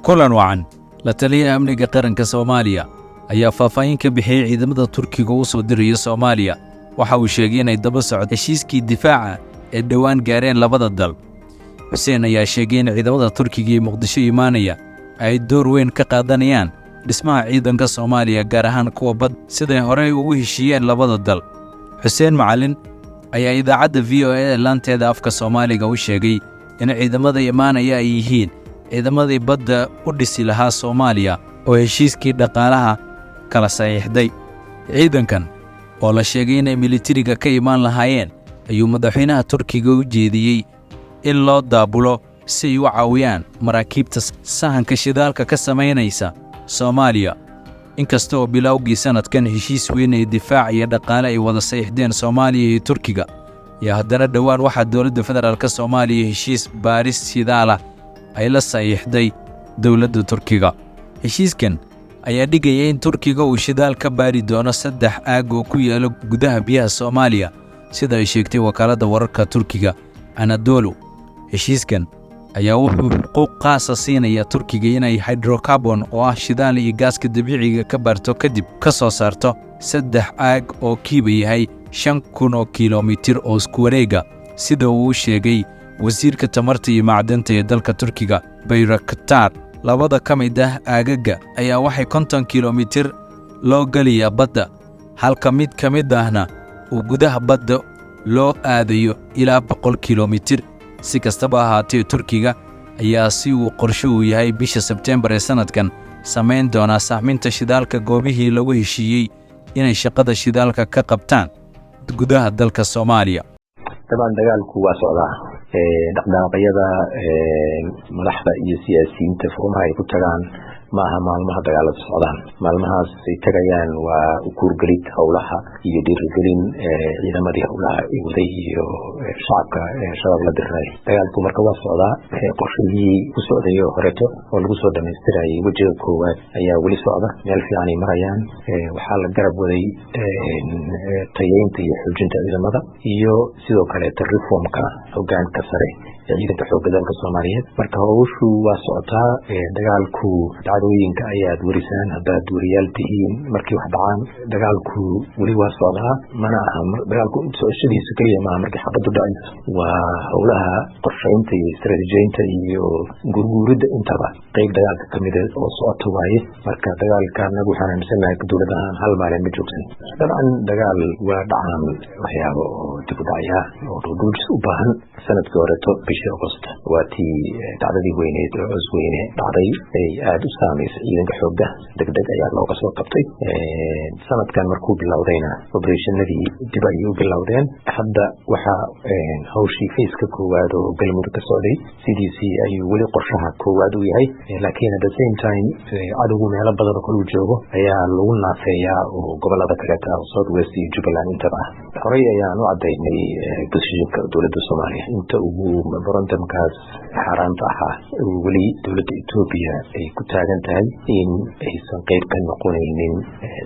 Kulan wacan. La taliyaha amniga qaranka Soomaaliya ayaa faahfaahin ka bixiyey ciidamada Turkiga u soo diraya Soomaaliya. Waxa uu sheegay inay daba socdo heshiiskii difaaca ee dhowaan gaareen labada dal. Xuseen ayaa sheegay in ciidamada Turkiga ee Muqdisho imaanaya ay door weyn ka qaadanayaan dhismaha ciidanka Soomaaliya, gaar ahaan kuwa bad, siday horey ugu heshiiyeen labada dal. Xuseen Macalin ayaa idaacadda VOA laanteeda afka Soomaaliga u sheegay in ciidamada imaanaya ay yihiin ciidamadii badda u dhisi lahaa Soomaaliya oo heshiiskii dhaqaalaha kala saxiixday. Ciidankan oo la sheegay inay militariga ka imaan lahaayeen ayuu madaxweynaha Turkiga u jeediyey in loo daabulo si ay u caawiyaan maraakiibta sahanka shidaalka ka samaynaysa Soomaaliya. Inkasta oo bilowgii sannadkan heshiis weyn ee difaac iyo dhaqaale ay wada saxiixdeen Soomaaliya iyo Turkiga, ayaa haddana dhowaan waxaa dowladda federaalka Soomaaliya heshiis baaris shidaalah ay la saxiixday dowladda Turkiga. Heshiiskan ayaa dhigaya in Turkiga uu shidaal ka baari doono saddex aag oo ku yaala gudaha biyaha Soomaaliya, sida ay sheegtay wakaaladda wararka Turkiga Anadolu. Heshiiskan ayaa wuxuu xuquuq qaasa siinaya Turkiga inay hydrocarbon, oo ah shidaal iyo gaaska dabiiciga, ka baarto, kadib ka soo saarto saddex aag oo kiiba yahay 5000 oo kilomitir oo isku wareega, sida uu sheegay wasiirka tamarta iyo macdanta ee dalka Turkiga Bayraktar. Labada ka mid ah aagaga ayaa waxay 50 kilomitir loo gelayaa badda, halka mid ka mid ahna uu gudaha badda loo aadayo ilaa 100 kilomitir. Si kastaba ahaatee, Turkiga ayaa si uu qorsho uu yahay bisha Sebteembar ee sannadkan samayn doonaa sahminta shidaalka goobihii lagu heshiiyey inay shaqada shidaalka ka qabtaan gudaha dalka Soomaaliya. Dabcan, dagaalku waa socdaa. Dhaqdhaqaaqyada madaxda iyo siyaasiyiinta furmaha ay ku tagaan maaha maalmaha dagaalada socdaan. Maalmahaas ay tagayaan waa ukuurgelid howlaha iyo dhiirigelin ciidamadii howlaha waday iyo shacabka Shabaab la dirinay. Dagaalku marka waa socdaa. Qorshihii ku socday oo horeeto oo lagu soo dhamaystirayay wejiga koowaad ayaa weli socda, meel fiican ay marayaan. Waxaa la garab waday tayeynta iyo xoojinta ciidamada iyo sidoo kaleeto reformka hogaanka sare ee ciidanka xoogga dalka Soomaaliyeed. Marka howshu waa socotaa. Dagaalku, dhacdooyinka ayaad werisaan haddaad weriyaal tihiin markii wax dhacaan. Dagaalku weli waa socdaa. Mana aha dagaalku socoshadiisa keliya maaha markii xabadu dhacayso, waa howlaha qorshaynta iyo istaraatiijiyeynta iyo gurguuridda intaba qeyb dagaalka kamida oo socota waaye. Marka dagaalka anagu waxaan aaminsannahay dowlad ahaan hal maalin ma joogsan. Dabcan, dagaal waa dhacaan waxyaabo oo dib u dhacya oo dhuudhuujis u baahan. Sanadkii horeeto bishii Agost waa tii dhacdadii weyneed oo Coos Weyne dhacday ay aada u saameysay ciidanka xoogga. Deg deg ayaa looga soo qabtay. Sanadkan markuu bilowdayna operationadii dib ayay u bilowdeen. Hadda waxaa hawshii phaseka koowaad oo Galmudug ka socday sidiisii ayuu weli qorshaha koowaad u yahay, laakiin at the same time cadowgu meelo badan oo kale uu joogo ayaa lagu naafeeyaa oo gobolada kaleeta, South West iyo Jubbaland intaba ah. Horey ayaan u cadaynay positionka dowladda Soomaaliya. Inta uu memorandumkaas xaaraanta ahaa weli dowladda Etoobiya ay ku taagan tahay in aysan qeyb ka noqonaynin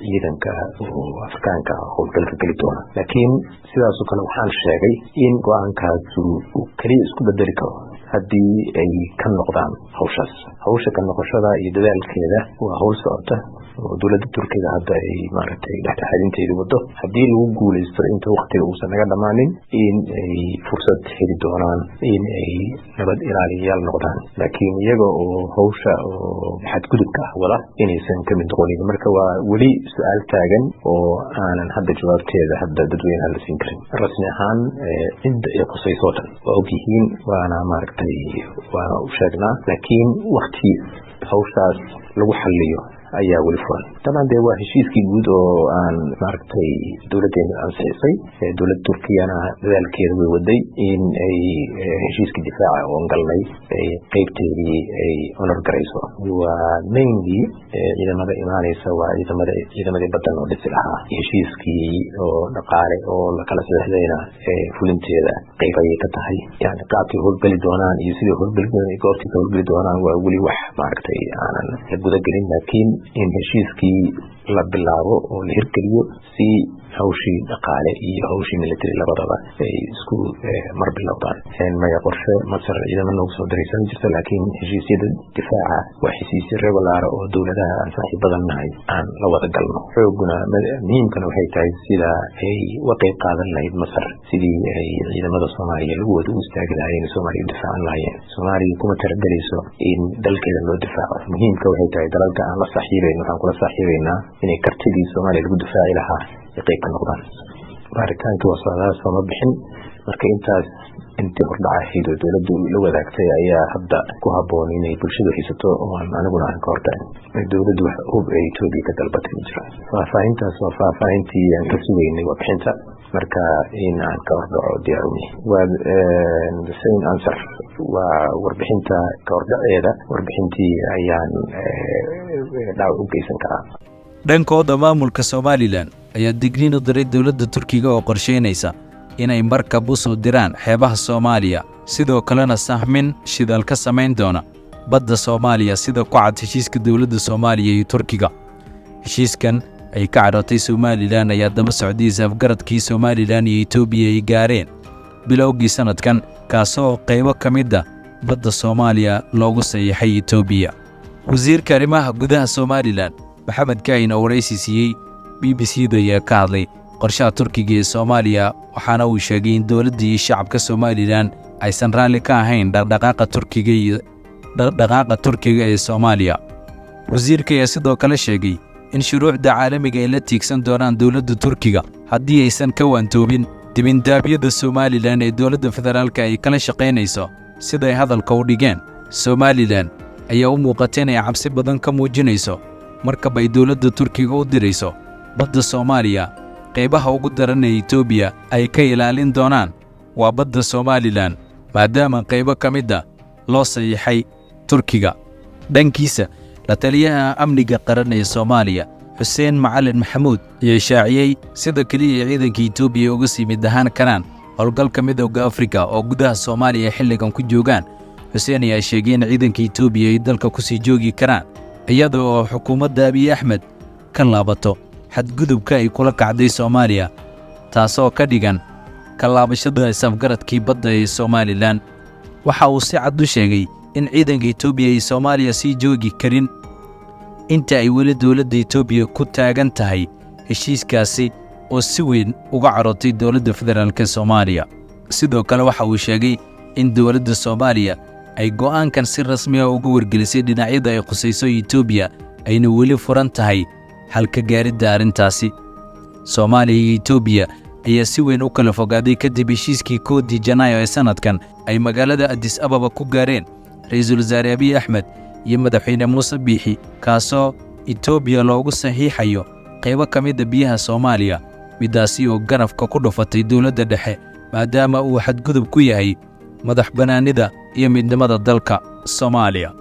ciidanka oo Afrikaanka howlgalka geli doona. Laakiin sidaasoo kale waxaan sheegay in go-aankaasu uu keliya isku bedeli karo haddii ay ka noqdaan hawshaas. Hawsha ka noqoshada iyo dadaalkeeda waa hawl socota oo dowladda Turkiga hadda ay maaragtay dhexdhexaadinteedu wado. Haddii lagu guuleysto inta waktiga uusan naga dhammaanin, in ay fursad heli doonaan in ay nabad ilaaliyayaal noqdaan, laakiin iyaga oo hawsha oo xadgudubka ah wada inaysan kamid noqonin. Marka waa weli su-aal taagan oo aanan hadda jawaabteeda hadda dadweynaha la siin karin. Rasmi ahaan cidda ay khusayso dhan waa ogyihiin, waana maaragtay waana u sheegnaa, laakiin wakti hawshaas lagu xaliyo ayaa weli furan. Dabcan, dee waa heshiiskii guud oo aan maaragtay dowladdeena ansixisay. Dowladda Turkiyana dadaalkeeda way waday in ay heshiiskii difaaca oon galnay ay qeybteedii ay honor garayso. Waa mainly ciidamada imaanaysa waa ciidamadii baddan oo dhisi lahaa. Heshiiskii oo dhaqaale oo lakala saxiixdayna fulinteeda qeyb ayay ka tahay. Yani qaabkay howlgeli doonaan iyo siday howlgeli doonaan, goobtii ka howlgeli doonaan waa weli wax maaragtay aanan la gudagelin, laakiin in heshiiskii la bilaabo oo la hirgeliyo si Hawshii dhaqaale iyo hawshii military labadaba ay isku mar bilowdaan. Maya, qorshe Masar ciidamo noogu soo diraysan jirto, laakiin heshiisyada difaaca waa heshiisyo regular oo dowladaha aan saaxiibadan nahay aan la wada galno. Xooguna muhiimkana waxay tahay sida ay uga qayb qaadan lahayd Masar sidii ay ciidamada Soomaaliya lagu wada u istaagi lahaayeen, Soomaaliya u difaacan lahaayeen. Soomaaliya kuma talagelayso in dalkeeda loo difaaco. Muhiimka waxay tahay dalalka aan la saaxiibayno waxaan kula saaxiibaynaa inay kartidii Soomaaliya lagu difaaci lahaa ay qayb ka noqdaan. Baaritaanka waa socdaa, sooma bixin. Marka intaas intii hordhaca ahayd oo dowladdu la wadaagtay ayaa hadda ku habboon inay bulshadu haysato oo aan aniguna aan ka hortagin. Dowladdu wax hub ee Etoobiya ka dalbatay ma jiro. Faahfaahintaas waa faahfaahintii aan ka sugaynay warbixinta, marka in aan ka hordhaco diyaarumi waa the same answer. Waa warbixinta ka hordhaceeda, warbixintii ayaan dhaawac u geysan karaa. Dhankooda, maamulka Somalilan ayaa digniin u diray dowladda Turkiga oo qorshaynaysa inay markab u soo diraan xeebaha Soomaaliya, sidoo kalena sahmin shidaal ka samayn doona badda Soomaaliya, sida ku cad heshiiska dowladda Soomaaliya iyo Turkiga. Heshiiskan ay ka cadhootay Somalilan ayaa daba socday is-afgaradkii Somalilan iyo Etoobiya ay gaareen bilowgii sannadkan, kaasoo qaybo ka mid ah badda Soomaaliya loogu saxiixay Etoobiya. Wasiirka arrimaha gudaha Somalilan, Maxamed Kaahin, oo waraysi siiyey BBC da ayaa ka hadlay qorshaha Turkiga ee Soomaaliya, waxaana uu sheegay in dowladda iyo shacabka Somalilan aysan raalli ka ahayn dhaqdhaqaaqa Turkiga iyo dhaqdhaqaaqa Turkiga ee Soomaaliya. Wasiirka ayaa sidoo kale sheegay in shuruucda caalamiga ay la tiigsan doonaan dowladda Turkiga haddii aysan ka waantoobin dibindaabyada Somalilan ee dowladda federaalka ay kala shaqaynayso, siday hadalka u dhigeen. Somalilan ayaa u muuqata inay cabsi badan ka muujinayso markab ay dowladda Turkiga u dirayso badda Soomaaliya. Qaybaha ugu daran ee Etoobiya ay ka ilaalin doonaan waa badda Somalilan, maadaama qaybo ka mid ah loo saxiixay Turkiga. Dhankiisa, la taliyaha amniga qaran ee Soomaaliya, Xuseen Macalin Maxamuud, ayaa shaaciyey sida keliya ciidanka Etoobiya uga sii mid ahaan karaan howlgalka Midowda Afrika oo gudaha Soomaaliya xilligan ku joogaan. Xuseen ayaa sheegay in ciidanka Etoobiya ay dalka ku sii joogi karaan iyada oo xukuumadda Abiy Axmed ka laabato xadgudubka ay kula kacday Soomaaliya, taasoo ka dhigan ka laabashada is-afgaradkii badda ee Somalilan. Waxa uu si cad u sheegay in ciidanka Etoobiya ay Soomaaliya sii joogi karin inta ay weli dowladda Etoobiya ku taagan tahay heshiiskaasi oo si weyn uga carotay dowladda federaalka Soomaaliya. Sidoo kale, waxa uu sheegay in dowladda Soomaaliya ay go'aankan si rasmi ah uga wargelisay dhinacyada ay khusayso Etoobiya, ayna weli furan tahay xalka gaaridda arrintaasi. Soomaaliya iyo Etoobiya ayaa si weyn u kala fogaaday kadib heshiiskii 1-dii Janaayo ee sannadkan ay magaalada Addis Ababa ku gaareen Ra'iisul Wasaare Abiy Axmed iyo Madaxweyne Muuse Biixi, kaasoo Etoobiya loogu saxiixayo qaybo ka mid ah biyaha Soomaaliya, middaasi oo ganafka ku dhufatay dowladda dhexe, maadaama uu xadgudub ku yahay madax bannaanida iyo midnimada dalka Soomaaliya.